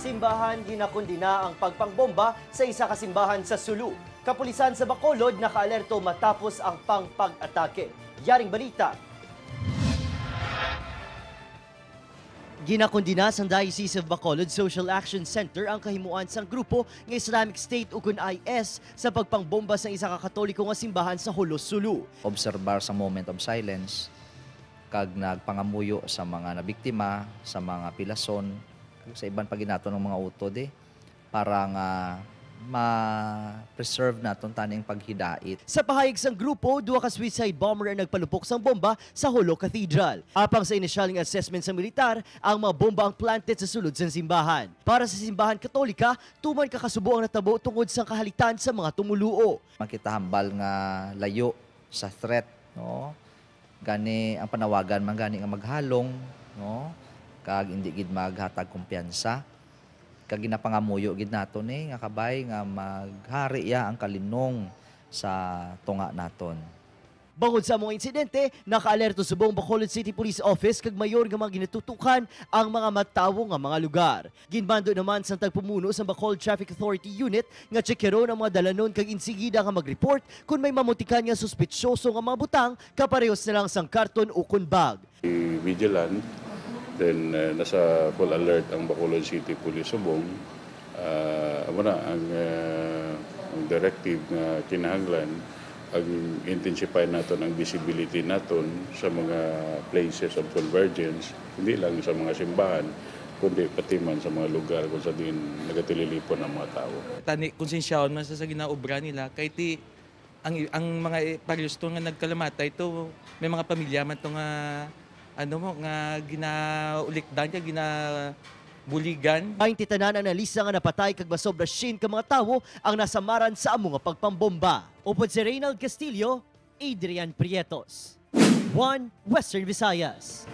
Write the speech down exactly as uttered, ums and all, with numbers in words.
Simbahan, ginakundina ang pagpangbomba sa isa ka simbahan sa Sulu. Kapulisan sa Bacolod nakaalerto matapos ang pang pag-atake. Yaring balita. Ginakundina sang Diocese of Bacolod Social Action Center ang kahimuan sang grupo nga Islamic State ukon I S sa pagpangbomba sa isa ka Katoliko nga simbahan sa Jolo, Sulu. Obserbar sa moment of silence kag nagpangamuyo sa mga nabiktima, sa mga pilason, kag sa iban pa gid naton nga mga utod, eh, para nga ma-preserve naton tani ang paghidait. Sa pahayag sang grupo, duha ka suicide bomber ang nagpalupok sang bomba sa Jolo Cathedral. Apang sa inisyal nga assessment sa militar, ang mga bomba ang planted sa sulod sang simbahan. Para sa simbahan Katolika, tuman ka kasubo ang natabo tungod sang kahalitan sa mga tumuluo. Makita hambal nga layo sa threat, no? Gani ang panawagan man gani nga maghalong, no? Kag indi gid maghatag kumpiyansa. Kag ginapangamuyo gid naton ni nga kabay nga maghari ya ang kalinong sa tunga naton. Bangod sa mga insidente, nakaalerto subong Bacolod City Police Office kag mayor nga mga ginatutukan ang mga matawo nga mga lugar. Ginmando naman sang tagpamuno sang Bacolod Traffic Authority Unit nga tsekyaron ang mga dalanon kag insigida nga mag-report kon may mamutikan nga suspetsoso nga mga butang kaparehos na lang sang karton ukon bag. Be vigilant, then, uh, nasa full alert ang Bacolod City Police subong. Uh, amo na ang, uh, ang directive nga kinahanglan ang intensify naton ang visibility naton sa mga places of convergence, hindi lang sa mga simbahan, kundi pati man sa mga lugar kung sa diin nagatililipon ang mga tao. Tani, konsensyahon man sa, sa ginaobra nila, kay ti, ang, ang mga, eh, parehas to nga nagkalamatay to, may mga pamilya man to nga, ano mo, nga ginaulikdan, nga ginabuligan. Baynte tanan ang nalisa nga napatay kag masobra syen ka mga tawo ang nasamaran sa amo nga pagpambomba. Upod si Reynald Castillo, Adrian Prietos, One Western Visayas.